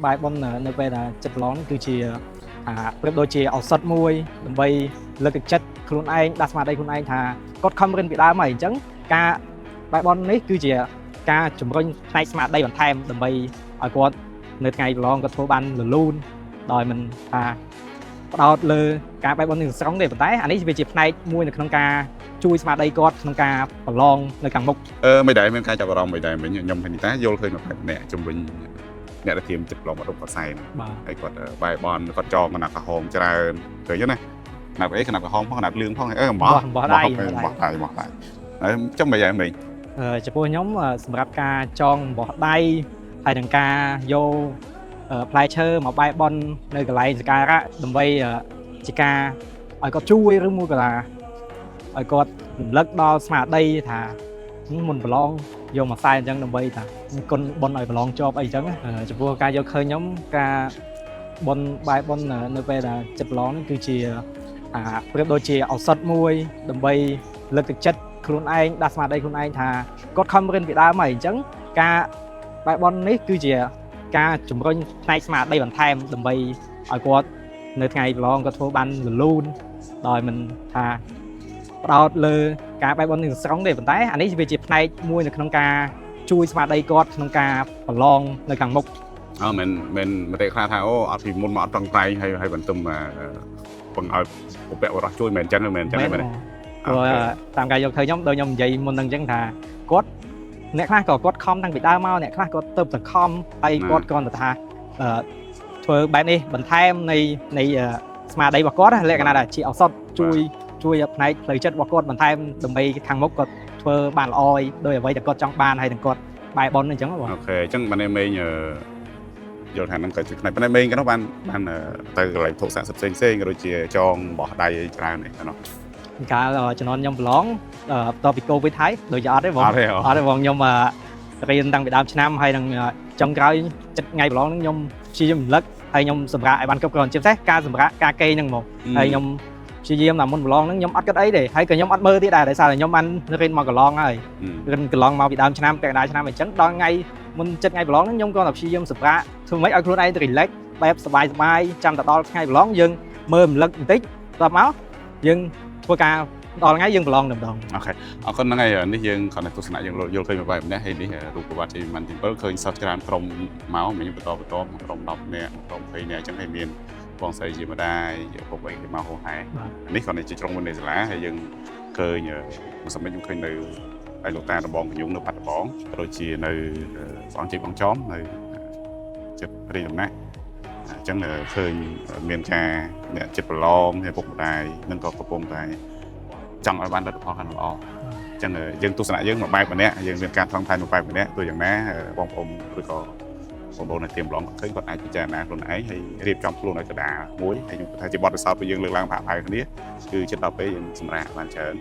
បែបបុណ្យនៅពេលដែលចិត្តប្រឡងគឺជាអាប្រៀបដូចជាឱសថមួយដើម្បីលើកទឹកចិត្តខ្លួនឯងដាស់ស្មារតីខ្លួនឯងថាគាត់ខំរៀនពីដើមហើយអញ្ចឹងការបែបបុណ្យនេះគឺជាការជំរុញផ្នែកស្មារតីបន្ថែមដើម្បីឲ្យគាត់នៅថ្ងៃប្រឡងគាត់ធ្វើបានរលូនដោយមិនថាផ្ដោតលើការបែបបុណ្យនឹងស្រុងទេប៉ុន្តែអានេះវាជាផ្នែកមួយនៅក្នុងការជួយស្មារតីគាត់ក្នុងការប្រឡងនៅខាងមុខ។ អឺមិនដែរមានការចាប់អារម្មណ៍មិនដែរមិញខ្ញុំឃើញតាយល់ឃើញមួយផ្នែកម្នាក់ជំវិញអ្នកដែលធៀមចិត្តប្រឡងមកដុំគាត់សែន បាទ។ ហើយគាត់បែរបនគាត់ចងកណាត់ក្រហមច្រើនឃើញទេណាកណាត់អីកណាត់ក្រហមផងកណាត់លឿងផងអឺអំបោះ អំបោះដៃ។ អំបោះដៃអំបោះដៃហើយចាំមិនយ៉ាងមិញ? ចំពោះខ្ញុំសម្រាប់ការចងអំបោះដៃហើយនឹងការយកផ្លែឈើមកបែរបន់នៅកន្លែងសក្ការៈដើម្បីជាការឲ្យគាត់ជួយឬមួយក៏ថាឲ្យគាត់រំលឹកដល់ស្មារតីថាមុនប្រឡងយកមកសែនអញ្ចឹងដើម្បីថាគុណបុណ្យឲ្យប្រឡងជាប់អីអញ្ចឹងណាចំពោះការយកឃើញខ្ញុំការបុណ្យបែបបុណ្យនៅពេលដែលចិត្តប្រឡងនេះគឺជាអាប្រៀបដូចជាឱសថមួយដើម្បីលើកទឹកចិត្តខ្លួនឯងដាស់ស្មារតីខ្លួនឯងថាគាត់ខំរៀនពីដើមហើយអញ្ចឹងការបែបបុណ្យនេះគឺជាការជំរុញផ្នែកស្មារតីបន្ថែមដើម្បីឲ្យគាត់នៅថ្ងៃប្រឡងគាត់ធ្វើបានរលូនដោយមិនថាផ្ដោតលើការបែបបុណ្យនឹងស្រុងទេប៉ុន្តែអានេះវាជាផ្នែកមួយនៅក្នុងការជួយស្មារតីគាត់ក្នុងការប្រឡងនៅខាងមុខ។ អើមិនមិនមតិខ្លះថាអូអត់ពីមុនមកអត់ប្រឹងប្រែងហើយហើយបន្ទឹមពឹងឲ្យពពកបរោះជួយមិនអញ្ចឹងមិនអញ្ចឹងមែនទេ? ព្រោះតាមការយកឃើញខ្ញុំដូចខ្ញុំនិយាយមុននឹងអញ្ចឹងថាគាត់អ្នកខ្លះក៏គាត់ខំតាំងពីដើមមកអ្នកខ្លះគាត់ទៅតែខំហើយគាត់គ្រាន់តែថាអឺធ្វើបែបនេះបន្ថែមនៃស្មារតីរបស់គាត់លក្ខណៈថាជាឱសថជួយជួយផ្នែកផ្លូវចិត្តរបស់គាត់បន្ថែមដើម្បីខាងមុខគាត់ធ្វើបានល្អដោយអ្វីដែលគាត់ចង់បានហើយនឹងគាត់បែបបុណ្យអញ្ចឹងបង។ OK អញ្ចឹងបានមេងយល់ថាហ្នឹងក៏ជាផ្នែកផ្នែកមេងក៏នោះបានបានទៅកន្លែងធុស័ក្តិសិទ្ធិផ្សេងផ្សេងក៏ដូចជាចងបោះដៃអីច្រើននេះនោះ? កាលជំនាន់ខ្ញុំប្រឡងបន្ទាប់ពីកូវីដហើយដូចជាអត់ទេបង។ អត់ទេ? អត់ទេបងខ្ញុំរៀនតាំងពីដើមឆ្នាំហើយនឹងចុងក្រោយចិត្តថ្ងៃប្រឡងហ្នឹងខ្ញុំព្យាយាមរំលឹកហើយខ្ញុំសម្រាកឲ្យបានគ្រប់គ្រាន់ជាពិសេសការសម្រាកការគេងហ្នឹងហ្មងហើយខ្ញុំព្យាយាមដល់មុនប្រឡងហ្នឹងខ្ញុំអត់គិតអីទេហើយក៏ខ្ញុំអត់មើលទៀតដែរដោយសារតែខ្ញុំបានរៀនមកកន្លងហើយរៀនកន្លងមកពីដើមឆ្នាំពាក់កណ្ដាលឆ្នាំអញ្ចឹងដល់ថ្ងៃមុនចិត្តថ្ងៃប្រឡងហ្នឹងខ្ញុំក៏តែព្យាយាមសម្រាកធ្វើម៉េចឲ្យខ្លួនឯង relax បែបសប្បាយសប្បាយចាំតែដល់ថ្ងៃប្រឡងយើងមើលរំលឹកបន្តិចដល់មកយើងធ្វើការដល់ថ្ងៃយើងប្រឡងតែម្ដង។ OK អរគុណហ្នឹងហើយនេះយើងគ្រាន់តែទស្សនៈយើងយល់ឃើញមួយបែបនេះហើយនេះរូបប្រវត្តិជាមិនទី7ឃើញសិស្សច្រើនក្រុមមកមិញបន្តបន្តមកក្រុម10នាក់ក្រុម20នាក់អញ្ចឹងហើយមានបងស្រីជាម្ដាយពុកអីគេមកហោហែនេះគ្រាន់តែជាជ្រុងមួយនៃសាលាហើយយើងឃើញមួយសម័យខ្ញុំឃើញនៅហើយលោកតាដបងកញ្ញុងនៅបាត់ដំបងក៏ដូចជានៅព្រះអង្គជ័យបងចំនៅចិត្តរាជដំណាក់អញ្ចឹងឃើញមានការអ្នកចិត្តប្រឡងហើយពុកម្ដាយនឹងក៏កំពុងតែចង់ឲ្យបានលទ្ធផលកាន់ល្អអញ្ចឹងយើងទស្សនៈយើងមួយបែបម្នាក់យើងមានការថងថែមួយបែបម្នាក់ទោះយ៉ាងណាបងប្អូនឬក៏បងប្អូននៅទៀមប្រឡងឃើញគាត់អាចពិចារណាខ្លួនឯងហើយរៀបចំខ្លួនឲ្យកដាមួយហើយខ្ញុំថាជាបទពិសោធន៍ពីយើងលើកឡើងផាកផាយគ្នាគឺចិត្តដល់ពេលយើងសម្រាកបានច្រើន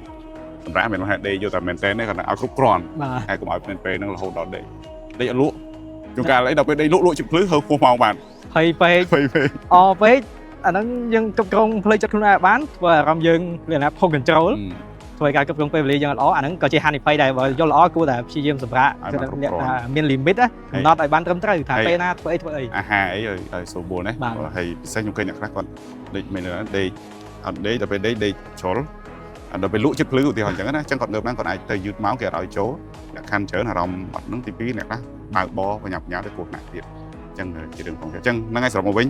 សម្រាប់មិនថាដេកយកតែមែនតើគាត់ឲ្យគ្រប់គ្រាន់ បាទ។ ហើយកុំឲ្យពេលពេលហ្នឹងរហូតដល់ដេកដេកអត់លក់ជួនកាលអីដល់ពេលដេកលក់លក់ជាភ្លឺហើពោះម៉ោងបាន ហើយពេក ពេកពេក អពេកអាហ្នឹងយើងគ្រប់គ្រងផ្លូវចិត្តខ្លួនឯងបានធ្វើអារម្មណ៍យើងលក្ខណៈផុស control ធ្វើឲ្យការគ្រប់គ្រងពេលវេលាយើងអត់ល្អអាហ្នឹងក៏ជាហានិភ័យដែរបើយល់ល្អគួរតែព្យាយាមសម្រាកគឺថាមាន limit ណាកំណត់ឲ្យបានត្រឹមត្រូវថាពេលណាធ្វើអីធ្វើអី។ អាហារអីឲ្យឲ្យស្រួលណា បាទ។ ហើយពិសេសខ្ញុំឃើញអ្នកខ្លះគាត់ដេកមិនដេកអត់ដេកដល់ពេលដេកដេកជ្រុលដល់ពេលលក់ចិត្តភ្លឺឧទាហរណ៍អញ្ចឹងណាអញ្ចឹងគាត់ងើបឡើងគាត់អាចទៅយឺតមកគេអត់ឲ្យចូលអ្នកខណ្ឌច្រើនអារម្មណ៍អត់ហ្នឹងទី2អ្នកខ្លះបើកបរបញ្ញាប់ញ៉ាទៅគ្រោះថ្នាក់ទៀតអញ្ចឹងជារឿងផងអញ្ចឹងហ្នឹងហើយសរុបមកវិញ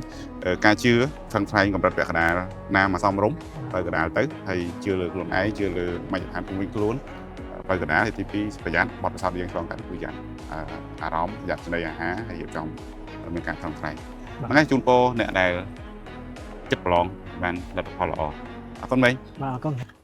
ការជឿខឹងខ្លែងកម្រិតពាក់កណ្ដាលណាមកសមរម្យទៅកណ្ដាលទៅហើយជឿលើខ្លួនឯងជឿលើមជ្ឈដ្ឋានភូមិខ្លួនទៅកណ្ដាលហើយទី2ប្រយ័ត្នបទពិសោធន៍យើងឆ្លងកាត់គឺយ៉ាងអារម្មណ៍ប្រយ័ត្នចំណីអាហារហើយរៀបចំមានការខឹងខ្លែងហ្នឹងហើយជូនពរអ្នកដែលចិត្តប្រឡងបានលទ្ធផលល្អអរគុណមេង។ បាទអរគុណ។